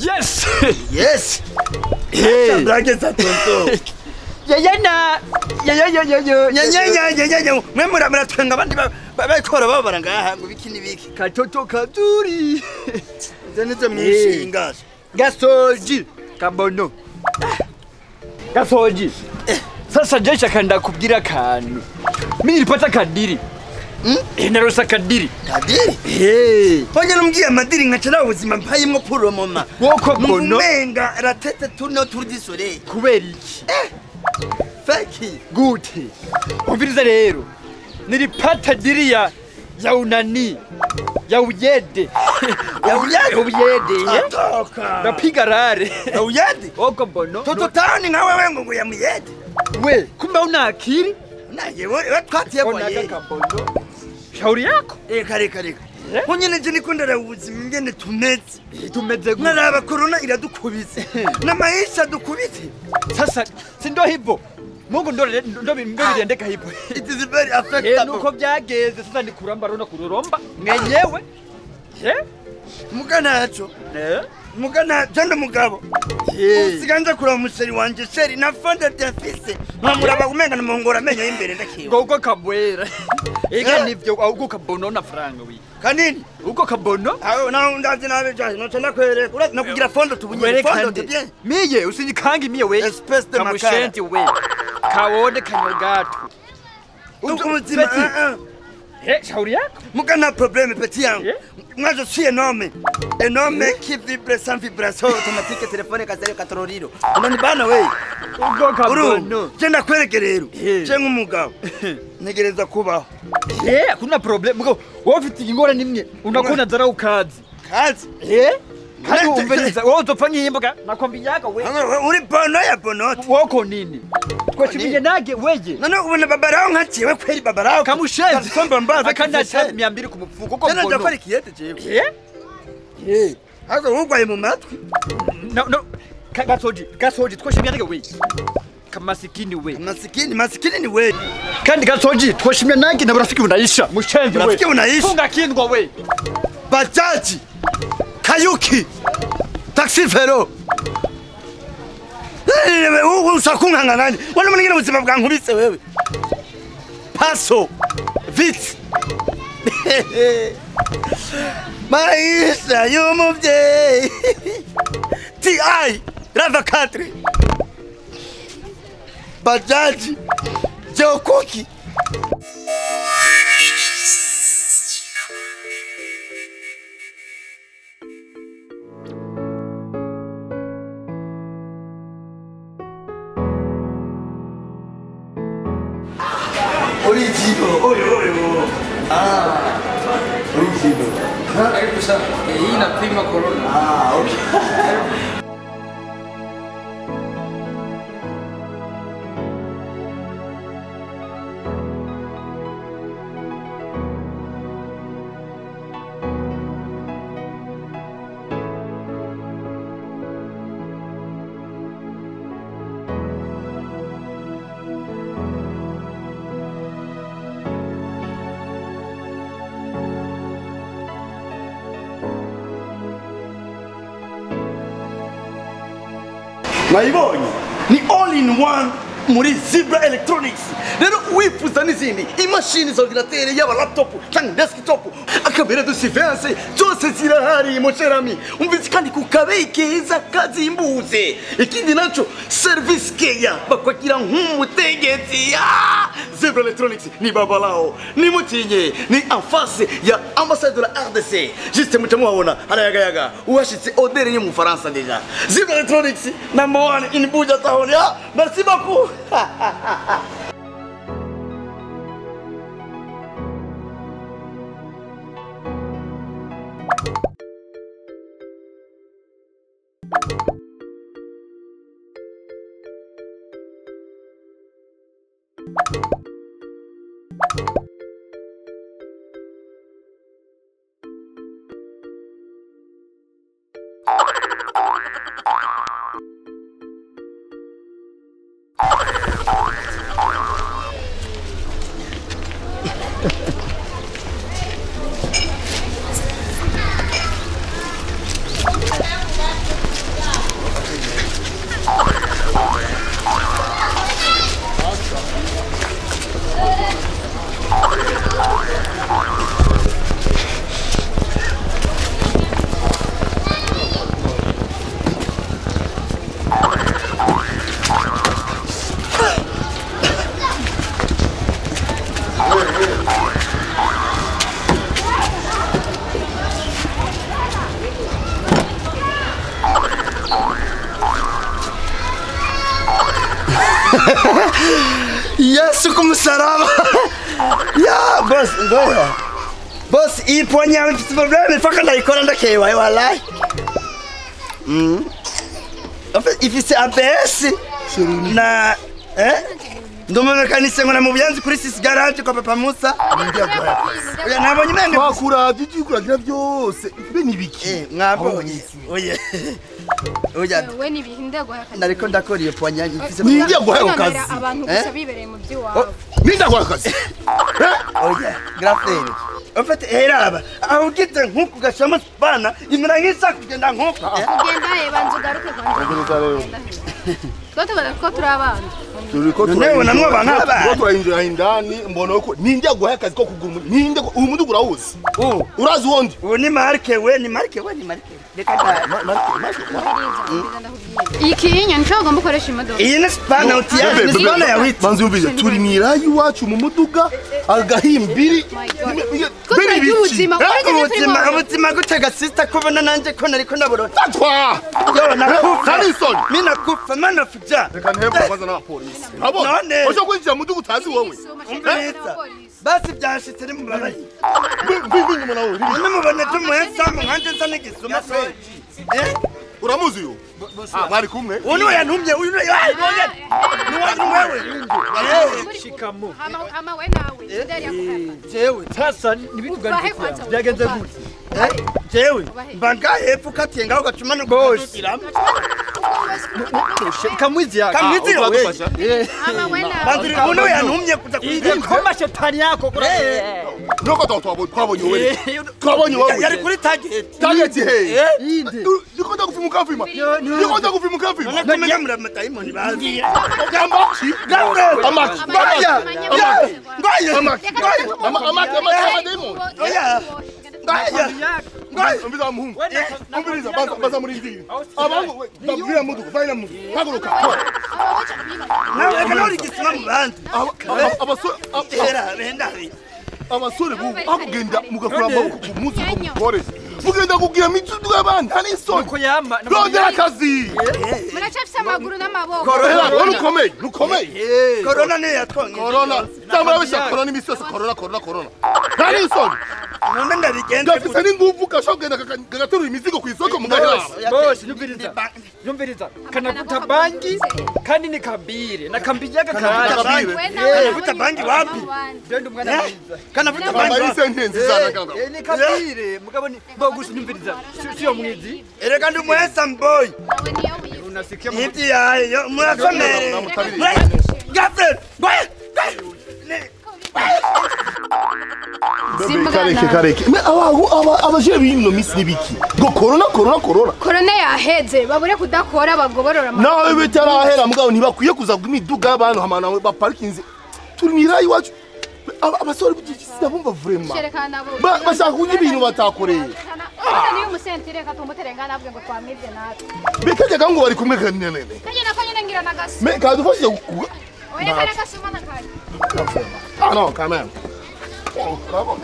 Yes. Yes. Hey. Blague za tonto. Yayana. Yayayayayo. Nyanyanyanyanyanyo. Mwe muratwenga abandi babikora babara ngaha ngo biki nibiki. Katoto kaduri. Zeneze mwishinga. Gasoji kabono. Gasoji. Sasa jesha kanda kubwira kantu. Mimi nilipata kadiri. Narosa kadiri. Kadiri? Eh. Ponye numbwiye amadiri nkacara ubuzima mpayimwo puro mama. Woko bono. Mumenga la tête tourne autour du soleil. Kubera iki? Feki. Gute. Umviriza rero. Nilipata diri ya unani. Ya uyede. Ya uyede. Uyede. Atoka. Napiga rare. Ya uyede. Woko bono. Toto tani nka wewe ngo ya muyede. We, kumbe una akili? Naye wewe twatiye kwa yeye. Shauri yako? Reka. Hunyene je nikondera ubuzima ingene tumeze. Tumeze gute? Naraba corona iradukubise. Na maisha dukubite. Sasa si ndo hivyo. Mungu ndo ndo hivyo. It is very affectable. Nuko byageze sasa ni kuramba rona kururomba mwenyewe. Mugana yaco. Mugana jando mugabo. Usiganza kura musheri wanje sheri na fonde d'office. Nkamuraba kumenga namongora amenyo y'imbere ndakiwe. Gogo kabwera. Ega nivyo uko kabono na franga wi. Kanini? Uko kabono? Aho na ndazi nabe jaje no tena kwereka. Urazi nakugira fondo tubunye fondo tubye. Miye usinyikangi miye we. Espèce de makara. Kamushenti we. Kawone kanyogatu. Ubuzima. Shauri yako? Mugana problème petit yangu. Moi je suis un homme. Un homme qui vibre sans vibration automatique téléphone kazari katororiro. Unanibana we. Ugo kabono. Je ndakwereke rero. Je nk'umugabo. Ntegereza kubaho. Hakuna problem. Mugabo wowe ufite ingorane nimwe unakunda dharau ukazi. Kazi? Kandi umviriza wowe uzopfa nk'imbwa nakwambiyaka we. Uri bono ya bonote. Woko nini? Twashimije nage weje. None ubona babarao nkaciwe kweri babarao. Kamushenzi. Somba mbaza akanda 200 ku mufuko ko bono. None ndakora ikiyete jewe. Hazo ugwaye mu matwi. No no. Gasoji twashimye nage we. Kamasikini we. Masikini, masikini ni we. Kandi gasoji twashimye nage na urafiki unaisha. Mushenzi we. Urafiki unaisha. Funga kindwa we. Bajaji. Kayuki. Taxi vero. Usakunkanga nani? Wana muningine ubuzima bwankubise wewe. Paso. Vits. Maisha y'umuvyeyi. TI Rava 4. Bajaji. Jokoki. Original, oyo. Ah, original. Karibu sana. Hii inapima corona. Ah, okay. Mwayibonye ni all in one muri Zebra Electronics. Rero wifuza n'izindi imashini za ordinateur yaba laptop cyangwa desktop akabera de surveillance zose zirahari mon cher ami. Umvise kandi ku kabeyi keza kazimbuze. Ikindi naco service care bakwakira nk'umutegetsi. Zebra Electronics ni babalao ni mutinye ni en face ya ambassade de la RDC. Juste mutamuhabona harayagayaga uwashitse odere ni mu Faransa deja. Zebra Electronics number 1 in Buja town. Merci beaucoup. Yesu kumusaraba. Ya boss ngoya. Boss iyi ponya yawe ifite problème faka ndayikora ndakewa wallahi. En fait ifise ABS na ndomekanise ngo namubiyanze kuri sisi garage kwa Papa Musa. Oya nabonye menge bakuravye ivyo byose be nibiki mwabonye. Oye. Oya we nibiki ndaguha akazi. Nariko ndakora iyo ponya ifise nindiye guha akazi abantu gusa bibereye mu by'iwabo. Ninda guha akazi. Oya grafere. En fait eraba aho ugeze nkuko gashama bana imera nk'isa kugenda nkuko. Kugenda banza ugaruke kwanza. Twatubona ko turi abana. Turiko turabana. Turayinjira indani mbona ko ninde aguhaye akazi ko kugura ninde uyu mudugu urawuzi. Urazi wondi. Ubu ni marke we ni marke we ni marke. Reka marke marke. Iki inyo nico ugomba ukoresha imodoka. Iyi ni spana utiya ni spana ya witi. Banzi umvije turi mirayi wacu mu muduga agahimbiri. Biri ubuzima ubuzima ubuzima gutega sister kubona nanje ko nariko naborota. Tatwa. Yo nakufa. Harrison. Mimi nakufa mana fuja. Reka ntebwe kwanza n'abapolisi. None. Ojo kwinjira mu muduga utazi wowe. Basi byashitse ni mubabaye. Mbi nyuma nawe. None mubone tumuhesa nkanje nsa n'igisuma se. Uramuzi uyu? Ah mwari kumwe. Uyu yantumye uyu ni wewe. Shikamo. Hama we nawe. Ndari yakuhapa. Jewe sasa nibituganje byagenze gute? Jewe mbanga hepfo katiye ngaho gacuma no gusubiramo. Kamwizi yako. Kamwizi wewe. Hama we nawe. Banzuri uyu yantumye kuza kuza. Koma shetani yako kura. Nuko twabonye wewe. Twabonye wewe. Yari kuri target. Target he. Niko ndakufima ukavima. Niko ndakufima ukavima. None kumenya mutayimoni bazi. Amaki. Amaki. Amaki. Amaki. Amaki demon. Oya. Ngoya. Umbiza muhungu. Umbiza baza muri ndiri. Abangu bavira mudugu vaina mudugu. Haguruka. Nawe kana uri gisima mu bandi. Abasore era benda. Abasore bubu akugenda mugakura amaboko ku munsi ko mukore. Mugenda kugira midugu y'abandi nta n'isoni. Nuko yama. Rondera akazi. Muracafise amaguru n'amaboko. Corona rukomeye rukomeye. Corona ni yatwonye. Corona. Tamabisha corona imisi yose corona corona corona. Nta n'isoni. None ndabigenza. Gafise n'inguvu gashobora kugenda gagaterura imizigo ku isoko mugahera. Boss nyumviriza. Nyumviriza. Kanavuta bangi kandi ni kabire nakambijaga kabire. Kanavuta bangi wapi? Ndende umwana mwiza. Kanavuta bangi. Amari sentensi zana kanga. Ni kabire mugabo ni bogus nyumviriza. Sio mwizi. Erega ndi mwesa mboy. Unasikia mwizi yayo mwasomere. Gabriel. Kareke kareke. Me abaje bino misi nibiki. Ngo corona corona corona. Corona yaheze babure kudakora bagoborora. Nawe bitarahera mugabo ntibakwiye kuza imiduga y'abantu hamana ba parkinze. Turi mirayi wacu. Abasore b'igitsina bumva vraiment. Bashaka kurya ibintu batakoreye. Niyo musentire katumbutere nabwe ngo twamivye natwe. Bekajya ngo bari kumwe kanene. Kajya nako nyine ngira nagaso. Me kadufashije. Oya kana kasuma nakaje. Ah non quand même. Oh, bravo.